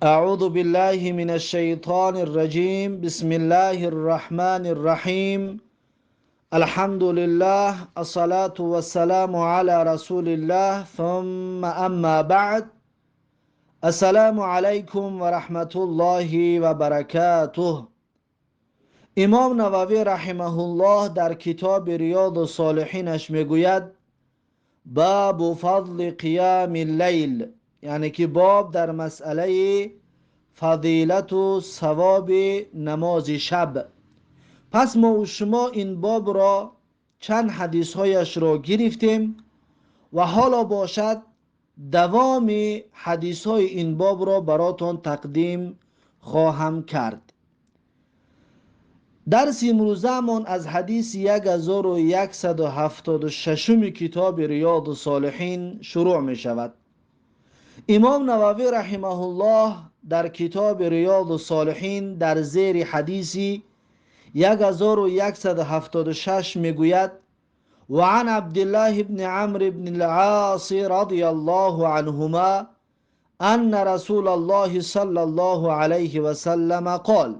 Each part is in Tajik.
أعوذ بالله من الشيطان الرجيم. بسم الله الرحمن الرحيم. الحمد لله، الصلاة والسلام على رسول الله، ثم أما بعد. السلام عليكم ورحمة الله وبركاته. امام نووی رحمه الله در کتاب ریاض الصالحینش میگوید: باب فضل قیام اللیل، یعنی که باب در مسئله فضیلت و ثواب نماز شب. پس ما و شما این باب را چند حدیث هایش را گرفتیم و حالا باشد دوام حدیث های این باب را براتون تقدیم خواهم کرد. درس امروزمان از حدیث 1176 کتاب ریاض الصالحین شروع می شود. امام نووی رحمه الله در کتاب ریاض الصالحین در زیر حدیث 1176 میگوید: وعن عبد الله بن عمرو بن العاص رضی الله عنهما ان رسول الله صلی الله علیه وسلم قال،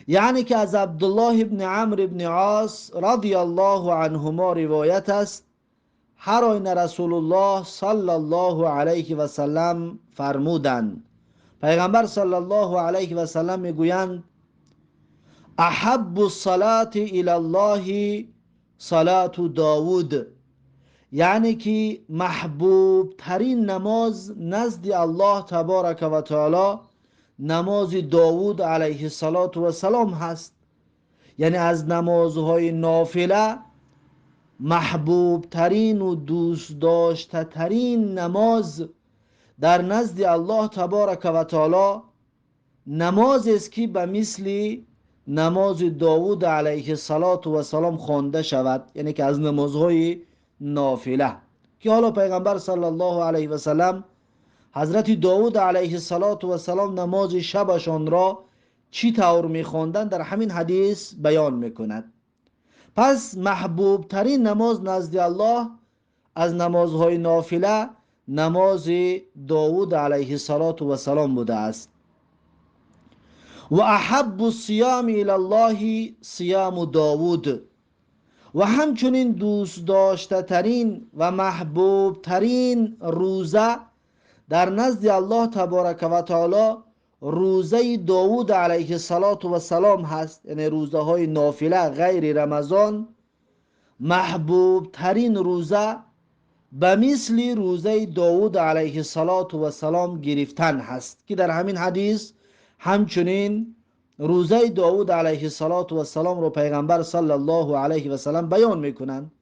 یعنی که از عبدالله بن عمرو بن عاص رضی الله عنهما روایت است، هر آینه رسول الله صلی الله علیه و سلم فرمودند، پیغمبر صلی الله علیه و سلم میگویند: احب الصلاة الی الله صلاة داود، یعنی که محبوب ترین نماز نزد الله تبارک و تعالی نماز داود علیه السلام هست. یعنی از نمازهای نافله محبوب ترین و دوست داشته ترین نماز در نزد الله تبارک و تعالی نماز است که به مثل نماز داود علیه السلام خوانده شود، یعنی که از نمازهای نافله که حالا پیغمبر صلی الله علیه و سلم حضرت داود علیه السلام نماز شبشان را چی طور میخواندند در همین حدیث بیان میکند. پس محبوب ترین نماز نزد الله از نمازهای نافله نماز داود علیه السلام بوده است. و احب الصیام الی الله صیام داود، و همچنین دوست داشته ترین و محبوب ترین روزه در نزد الله تبارک و تعالی روزه داود علیه السلام هست، یعنی روزه های نافله غیر رمضان محبوب ترین روزه به مثل روزه داود علیه السلام گرفتن هست که در همین حدیث همچنین روزه داود علیه السلام رو پیغمبر صلی الله علیه و سلم بیان میکنند.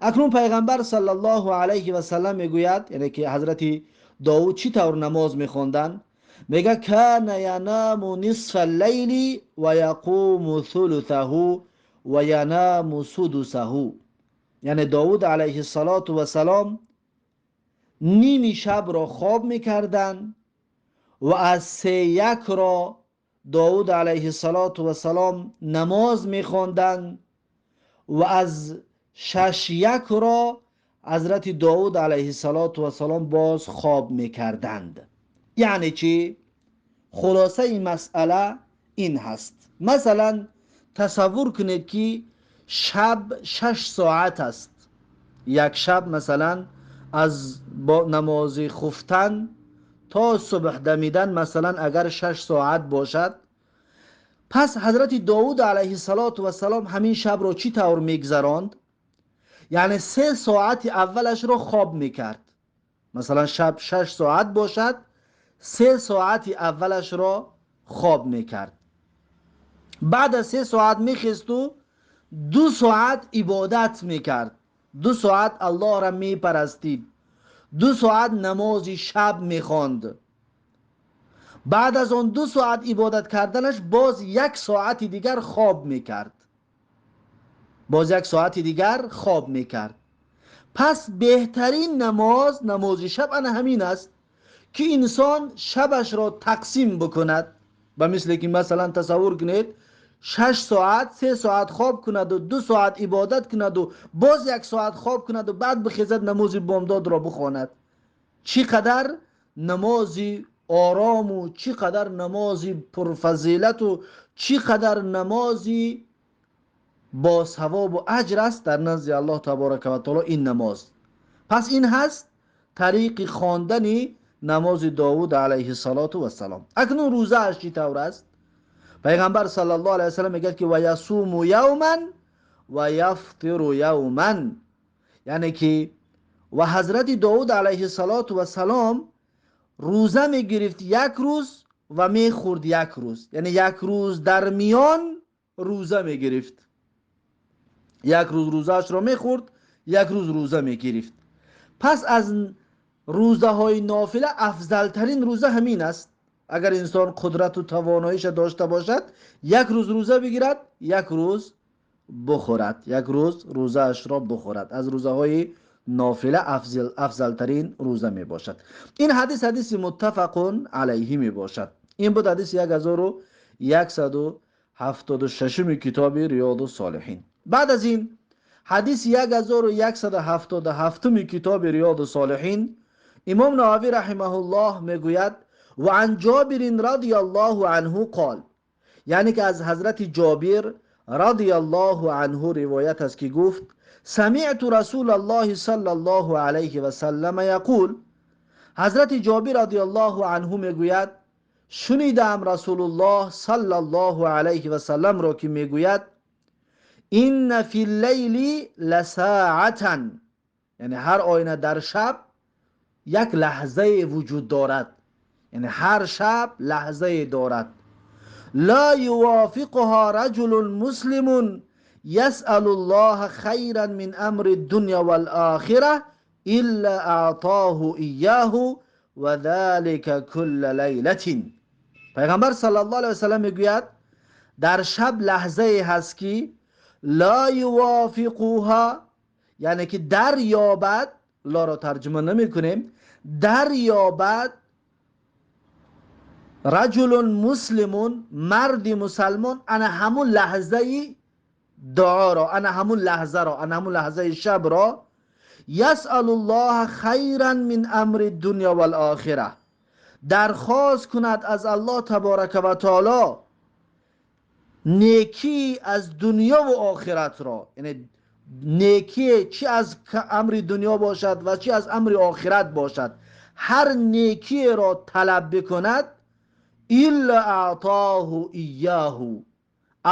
اکنون پیغمبر صلی الله علیه و سلم میگوید، یعنی که حضرت داود چی طور نماز میخوندن؟ میگه: کان ینام نصف اللیل و یقوم ثلثه و ینام سدسه، یعنی داود علیه السلام نیمی شب را خواب میکردن و از 3-1 را داود علیه السلام نماز میخواندن و از 6-1 را حضرت داود علیه السلام باز خواب میکردند. یعنی چی؟ خلاصه این مسئله این هست. مثلا تصور کنید که شب 6 ساعت است، یک شب مثلا از با نماز خفتن تا صبح دمیدن مثلا اگر 6 ساعت باشد، پس حضرت داود علیه السلام همین شب را چی طور میگذراند؟ یعنی 3 ساعت اولش را خواب میکرد. مثلا شب 6 ساعت باشد، 3 ساعت اولش را خواب میکرد، بعد از 3 ساعت میخست و 2 ساعت عبادت میکرد، 2 ساعت الله را میپرستید، 2 ساعت نماز شب میخواند. بعد از آن 2 ساعت عبادت کردنش باز 1 ساعت دیگر خواب میکرد، باز 1 ساعت دیگر خواب میکرد. پس بهترین نماز نماز شب انا همین است که انسان شبش را تقسیم بکند. به مثل که مثلا تصور کنید 6 ساعت 3 ساعت خواب کند و 2 ساعت عبادت کند و باز 1 ساعت خواب کند و بعد بخیزد نماز بامداد را بخواند. چی قدر نماز орому, чӣ қадар намози пурфазилату, чӣ қадар намози бо савобу аҷр аст дар назди Аллоҳ таборака ва таоло ин намоз. Пас ин ҳаст тариқи хондани намози Довуд алайҳи салоту вассалом. Акнун рӯзааш чӣ тавр аст? Пайғамбар саллаллоҳу алайҳи васаллам мегӯяд, ки ва ясуму явман ва яфтиру явман, яъне ки ва ҳазрати Довуд алайҳи салоту вассалом рӯза мегирифт як рӯз ва мехӯрд як рӯз, яъне як рӯз дар миён рӯза мегирифт, як рӯз рӯзаашро мехӯрд, як рӯз рӯза мегирифт. Пас аз рӯзаҳои нофила афзалтарин рӯза ҳамин аст. Агар инсон қудрату тавоноиша дошта бошад, як рӯз рӯза бигирад, як рӯз бухӯрад, як рӯз рӯзаашро бухӯрад, аз рӯзаҳои нофила афзалтарин рӯза мебошад. Ин ҳадис ҳадиси муттафақун алайҳи мебошад. Ин буд ҳадиси 1176-уми китоби Риёду Солиҳин. Баъд аз ин ҳадиси 1177-уми китоби Риёду Солиҳин имом Нававӣ раҳимаҳуллоҳ мегӯяд: ва ан Ҷобирин радияллоҳу анҳу қол, яъне ки аз ҳазрати Ҷобир радияллоҳу анҳу ривоят аст, ки гуфт: самиъту расулаллоҳи саллаллоҳу алайҳи васаллама яқул. Ҳазрати Ҷобир радияллоҳу анҳу мегӯяд: шунидаам Расулуллоҳ саллаллоҳу алайҳи васалламро, ки мегӯяд: инна фи ллайли ласаатан, яъне ҳар оина дар шаб як лаҳзае вуҷуд дорад, яъне ҳар шаб лаҳзае дорад. ла ювофиқуҳа раҷулун муслимун ясъалу ллоҳа хайран мин амри ддуня валохира илла аътоҳу ияҳу ва залика кулла лайлатин. Пайғамбар саллаллоҳу алайҳи васаллам мегӯяд: дар шаб лаҳзае ҳаст, ки ла ювофиқуҳа, яъне ки дарёбад, лоро тарҷума намекунем, дарёбад раҷулун муслимун, марди мусалмон, ана ҳамун лаҳзаи дуоро, ана ҳамун лаҳзаро, ана ҳамун лаҳзаи шабро, ясъалуллоҳа хайран мин амри дунё валохира, дархост кунад аз Аллоҳ таборака ва таоло некӣ аз дунёву охиратро, яъне некие чӣ аз амри дунё бошад ва чӣ аз амри охират бошад, ҳар некиеро талаб бикунад, илла аътоҳу ияҳу,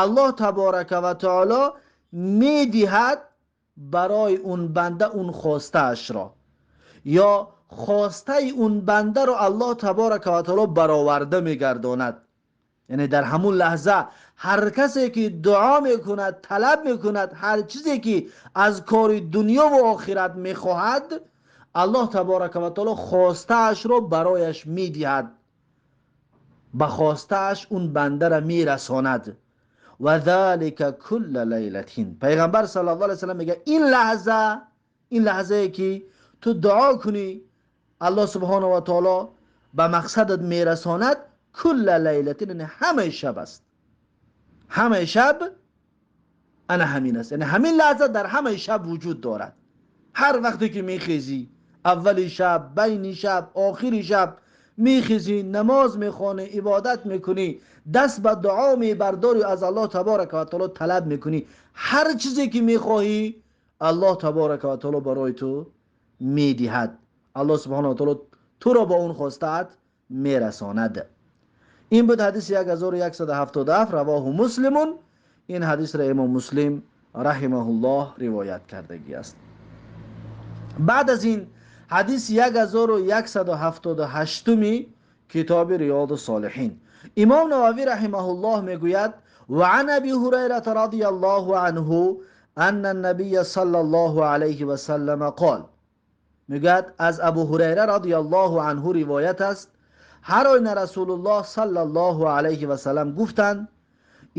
Аллоҳ таборака ва таоло медиҳад барои он банда он хостаашро, ё хостаи он бандаро Аллоҳ таборака ва таоло бароварда мегардонад. Яъне дар ҳамун лаҳза ҳар касе ки дуо мекунад, талаб мекунад, ҳар чизе ки аз кори дунёву охират мехоҳад, Аллоҳ таборака ва таоло хостаашро барояш медиҳад, ба хостааш он бандара мерасонад. Ва залика кулла лайлатин. Пайғамбар саллаллоҳу алайҳи васаллам мегӯяд: ин лаҳза, ин лаҳзае ки ту дуо кунӣ, Аллоҳ субҳонаҳу ва таоло ба мақсадат мерасонад, кулла лайлатин, яъне ҳамаи шаб аст, ҳамаи шаб ана ҳамин аст, яъне ҳамин лаҳза дар ҳамаи шаб вуҷуд дорад. Ҳар вақте ки мехезӣ, аввали шаб, байни шаб, охири шаб мехезӣ, намоз мехонӣ, ибодат мекунӣ, даст ба дуо мебардорӣ, аз Аллоҳ таборака ва таоло талаб мекунӣ, ҳар чизе ки мехоҳӣ, Аллоҳ таборака ва таоло барои ту медиҳад. Аллоҳ субҳонаҳу ва таоло туро ба он хостаат мерасонад. Ин буд ҳадиси 1177, равоҳу Муслимун. Ин ҳадисро имом Муслим раҳимаҳуллоҳ ривоят кардагӣ аст. Баъд аз ин ҳадиси 1178-уми китоби Риёду Солиҳин имом Нававӣ раҳимаҳуллоҳ мегӯяд: ва ан Аби Ҳурайрата радияллоҳу анҳу анна набия саллаллоҳу алайҳи васаллама қол. Мегӯяд, аз Абу Ҳурайра радияллоҳу анҳу ривоят аст, ҳар оина Расулуллоҳ саллаллоҳу алайҳи васаллам гуфтанд: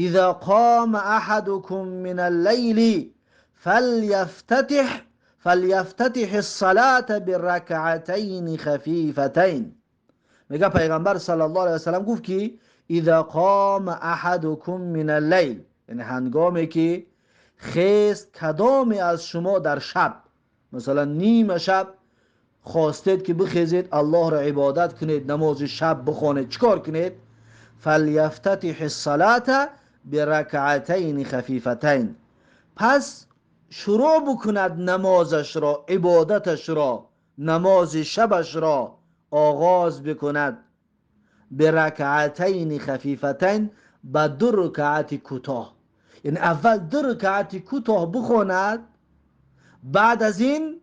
иза қома аҳадукум мин аллайли фалyaфтатиҳ ссалата биракъатайни хафифатайн. Мега пайғамбар саллаллоҳу алайҳи васаллам гуфт, ки иза қома аҳадукум мин аллайл, яъне ҳангоме ки хест кадоме аз шумо дар шаб, масалан нима шаб хостед ки бихезед, Аллоҳро ибодат кунед, намози шаб бихонед, чӣ кор кунед? فلیفتتح الصلاة برکعتین خفیفتین. پس شروع بکند نمازش را، عبادتش را، نماز شبش را آغاز بکند، برکعتین خفیفتین، به دو رکعت کوتاه. یعنی اول دو رکعت کوتاه بخواند، بعد از این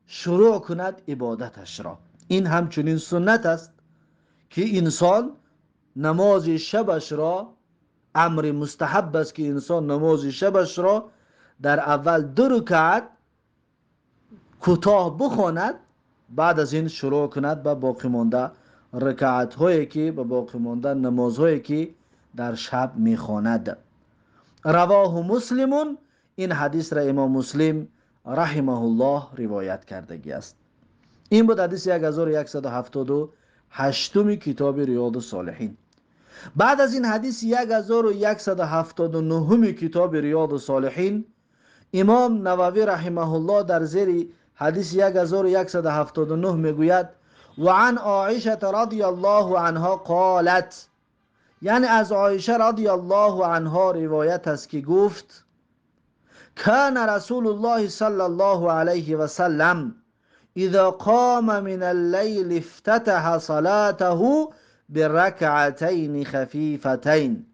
شروع کند عبادتش را. این همچنین سنت است که انسان نماز شبش را، امر مستحب است که انسان نماز شبش را در اول دو رکعت کوتاه بخواند، بعد از این شروع کند به باقی مانده رکعت هایی که به باقی مانده نمازهایی که در شب میخواند. رواه مسلم. این حدیث را امام مسلم رحمه الله روایت کردگی است. این بود حدیث 1178 کتاب ریاض الصالحین. بعد از این حدیث 1179 کتاب ریاض الصالحین، امام نووی رحمه الله در زیر حدیث 1179 میگوید: و عن عایشه رضی الله عنها قالت. یعنی از عایشه رضی الله عنها روایت است که گفت: كان رسول الله صلى الله عليه وسلم اذا قام من الليل افتتح صلاته برکعتین خفیفتین.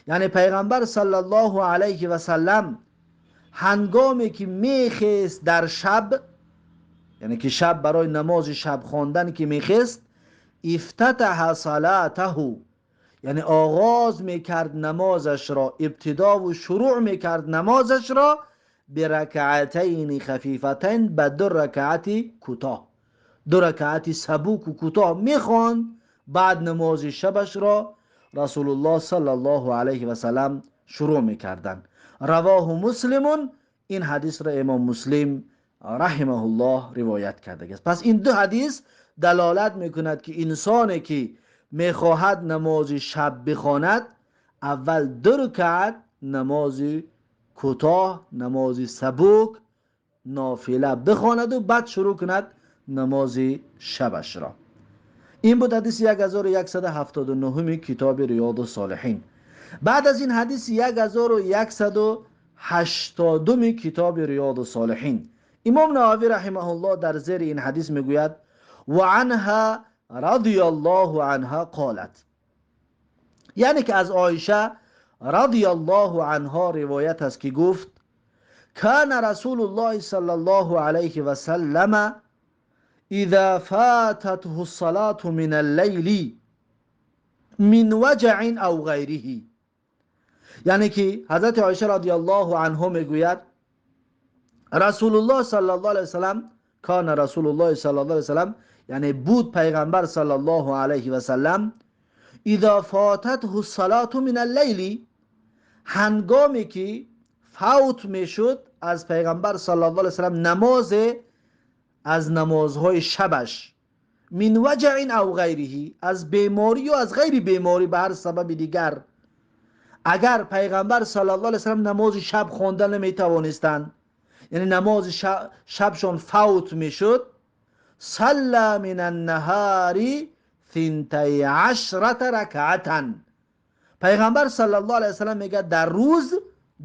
یعنی پیغمبر صلی الله علیه و سلم هنگامی که میخیست در شب، یعنی که شب برای نماز شب خواندن که میخیست، افتتح صلاته، یعنی آغاز میکرد نمازش را، ابتدا و شروع میکرد نمازش را، برکعتین خفیفتین، به دو رکعت کوتاه، دو رکعت سبوک و کوتاه میخواند، بعد نماز شبش را رسول الله صلی الله علیه و سلم شروع میکردند. رواه مسلم. این حدیث را امام مسلم رحمه الله روایت کرده است. پس این دو حدیث دلالت میکند که انسانی که میخواهد نماز شب بخواند، اول دو رکعت نماز کوتاه، نماز سبک، نافله بخواند و بعد شروع کند نماز شبش را. این بود حدیث 1179 کتاب ریاض الصالحین. بعد از این حدیث 1180 کتاب ریاض الصالحین، امام نووی رحمه الله در زیر این حدیث میگوید: و عنها رضی الله عنها قالت. یعنی که از عایشه رضی الله عنها روایت است که گفت: کان رسول الله صلی الله علیه و سلم اذا فاتته الصلاة من الليل من وجع او غیره. یعنی که حضرت عایشه رضی الله عنها میگوید رسول الله صلی الله علیه وسلم، کان رسول الله صلی الله علیه وسلم، یعنی بود پیغمبر صلی الله علیه و سلم، اذا فاتته الصلاة من اللیل، هنگامی که فوت میشد از پیغمبر صلی الله علیه وسلم نماز از نمازهای شبش، من وجع او غیره، از بیماری یا از غیر بیماری به هر سبب دیگر، اگر پیغمبر صلی الله علیه وسلم نماز شب خواندن نمیتوانستند، یعنی نماز شبشان فوت میشد، صلى من النهار 12 رکعتا، پیغمبر صلی الله علیه وسلم میگه در روز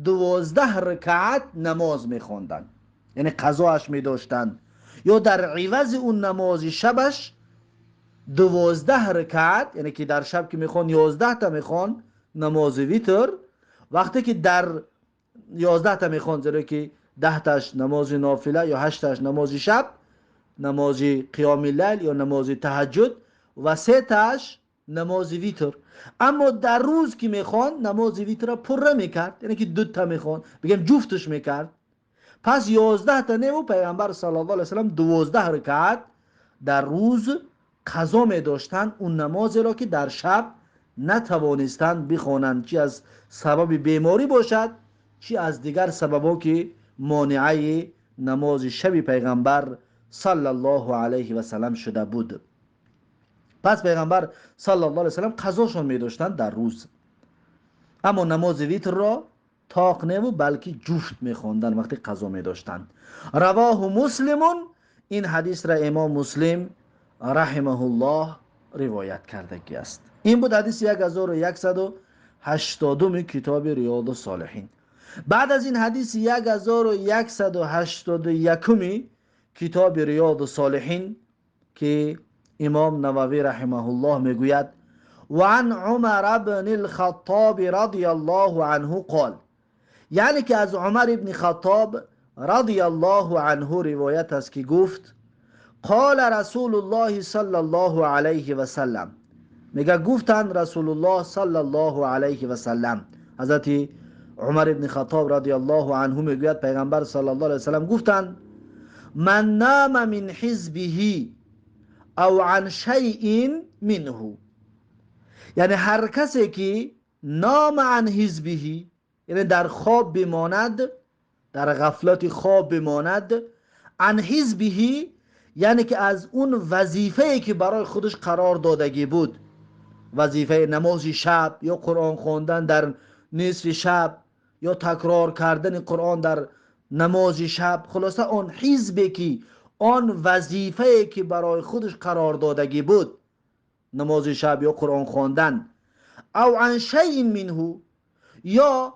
12 رکعت نماز میخواندند، یعنی قضاش میداشتند، یا در عوض اون نماز شبش 12 رکعت، یعنی که در شب که میخوان 11 تا میخوان نماز ویتر، وقتی که در 11 تا میخوان، زیرا که 10 تاش نماز نافله یا 8 تاش نماز شب، نماز قیام اللیل یا نماز تهجد، و 3 تاش نماز ویتر. اما در روز که میخوان نماز ویتر را پره میکرد، یعنی که 2 تا میخوان، بگم جفتش میکرد، پس 11 تا نه و پیغمبر صلی الله علیه وسلم 12 رکعت در روز قضا می داشتند اون نماز را که در شب نتوانستند بخوانند، چی از سبب بیماری باشد چی از دیگر سببها که مانعه نماز شب پیغمبر صلی الله علیه و سلم شده بود. پس پیغمبر صلی الله علیه و سلم قضاشون می داشتند در روز، اما نماز ویتر را طاق نه و بلکه جفت می خواندند وقتی قضا می داشتند. رواه مسلم. Ин ҳадисра имом Муслим раҳимаҳуллоҳ ривоят кардагӣ аст. Ин буд ҳадиси 1180-уми китоби Риёду Солиҳин. Баъд аз ин ҳадиси 1181-уми китоби Риёду Солиҳин, ки имом Нававӣ раҳимаҳуллоҳ мегӯяд: وعن عمر بن الخطاب رضي الله عنه قال، یعنی که از عمر ابن خطاب رضی الله عنه روایت است که گفت: قال رسول الله صلی الله علیه و سلم، میگه گفتند رسول الله صلی الله علیه و سلم. حضرت عمر ابن خطاب رضی الله عنه میگوید پیغمبر صلی الله علیه و سلم گفتند: من نام من حزبه او عن شیء منه، یعنی هر کسی که نام عن حزبه، یعنی در خواب بماند، در غفلت خواب بماند، عن حزبه یعنی که از اون وظیفه‌ای که برای خودش قرار دادگی بود، وظیفه نماز شب یا قرآن خواندن در نصف شب یا تکرار کردن قرآن در نماز شب، خلاصه آن حزبی که آن وظیفه‌ای که برای خودش قرار دادگی بود، نماز شب یا قرآن خواندن، او عن شیء منه، یا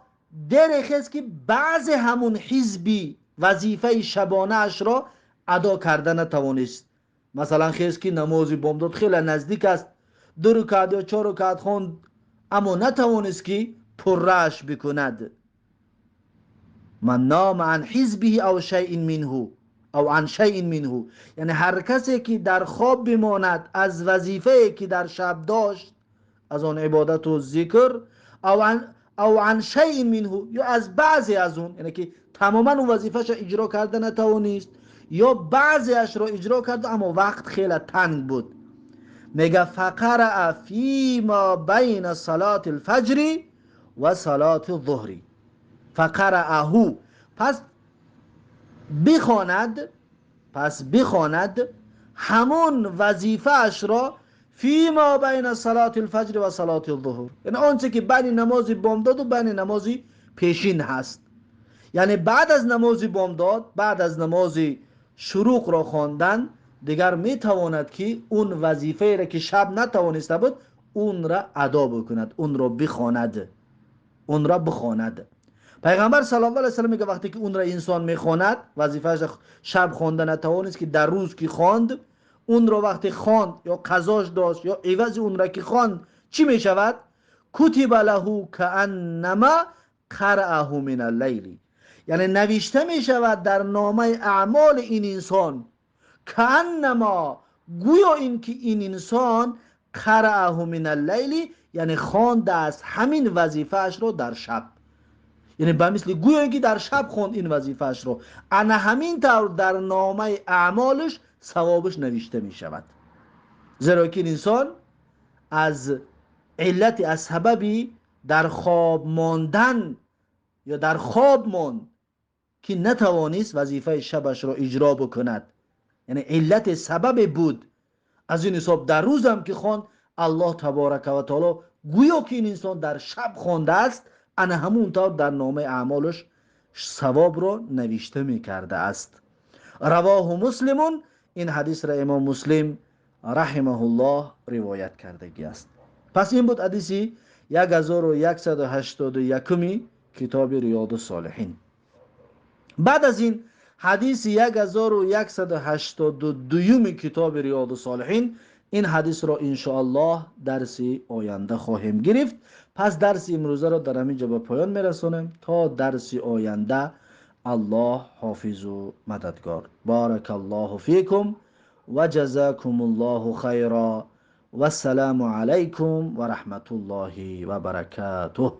درخست که بعض همون حزبی وظیفه شبانه اش را ادا کرده نتوانست. مثلا خیز که نماز بامداد خیلی نزدیک است، 2 رکعت یا 4 رکعت خواند، اما نتوانست که پرش بکند. من نام عن حزبه او شیء منه او عن شیء منه، یعنی هر کسی که در خواب بماند از وظیفه‌ای که در شب داشت، از آن عبادت و ذکر، او عن شیء منه، یا از بعضی از اون، یعنی که تماما اون وظیفه‌اش اجرا کرده نتوانست یا بعضیش را اجرا کرد اما وقت خیلی تنگ بود. میگه فقرأ فیما بین صلاة الفجر و صلاة الظهر، فقرأه، پس بخواند همون وظیفه‌اش را فیما بین صلاة الفجر و صلاة الظهر، یعنی آنچه که بین نماز بامداد و بین نماز پیشین هست، یعنی بعد از نماز بامداد، بعد از نماز شروق را خواندن، دیگر میتواند که اون وظیفه را که شب نتوانسته بود اون را ادا بکند، اون را بخواند، اون را بخواند. پیغمبر صلی الله علیه و سلم میگه وقتی که اون را انسان میخواند، وظیفه‌اش شب خوانده نتوانست که در روز که خواند، اون را وقتی خواند یا قضاش داشت یا عوض اون را که خواند چی میشود؟ کتب له کأنما قرأه من اللیل، یعنی نوشته میشود در نامه اعمال این انسان کأنما، گویا این که این انسان قرأه من اللیل، یعنی خوانده است همین وظیفه‌اش رو در شب، یعنی به مثل گویا اینکه در شب خواند این وظیفه‌اش رو، انا همین طور در نامه اعمالش ثوابش نوشته می شود. زیرا که این انسان از علت، از سببی در خواب ماندن یا در خواب ماند که نتوانست وظیفه شبش را اجرا بکند، یعنی علت سبب بود. از این حساب در روزم که خواند، الله تبارک و تعالی گویا که این انسان در شب خوانده است، انا همون طور در نامه اعمالش ثواب را نوشته می کرده است. رواه مسلمون، این حدیث را امام مسلم رحمه الله روایت کردگی است. پس این بود حدیثی 1181 کتاب ریاض الصالحین. بعد از این حدیث 1182 کتاب ریاض الصالحین، این حدیث را انشاءالله درس آینده خواهیم گرفت. پس درس امروزه را در همین جا به پایان میرسانیم. تا درس آینده الله حافظ و مددگار. بارک الله فیکم و جزاکم الله خیرا و السلام علیکم و رحمت الله و برکاته.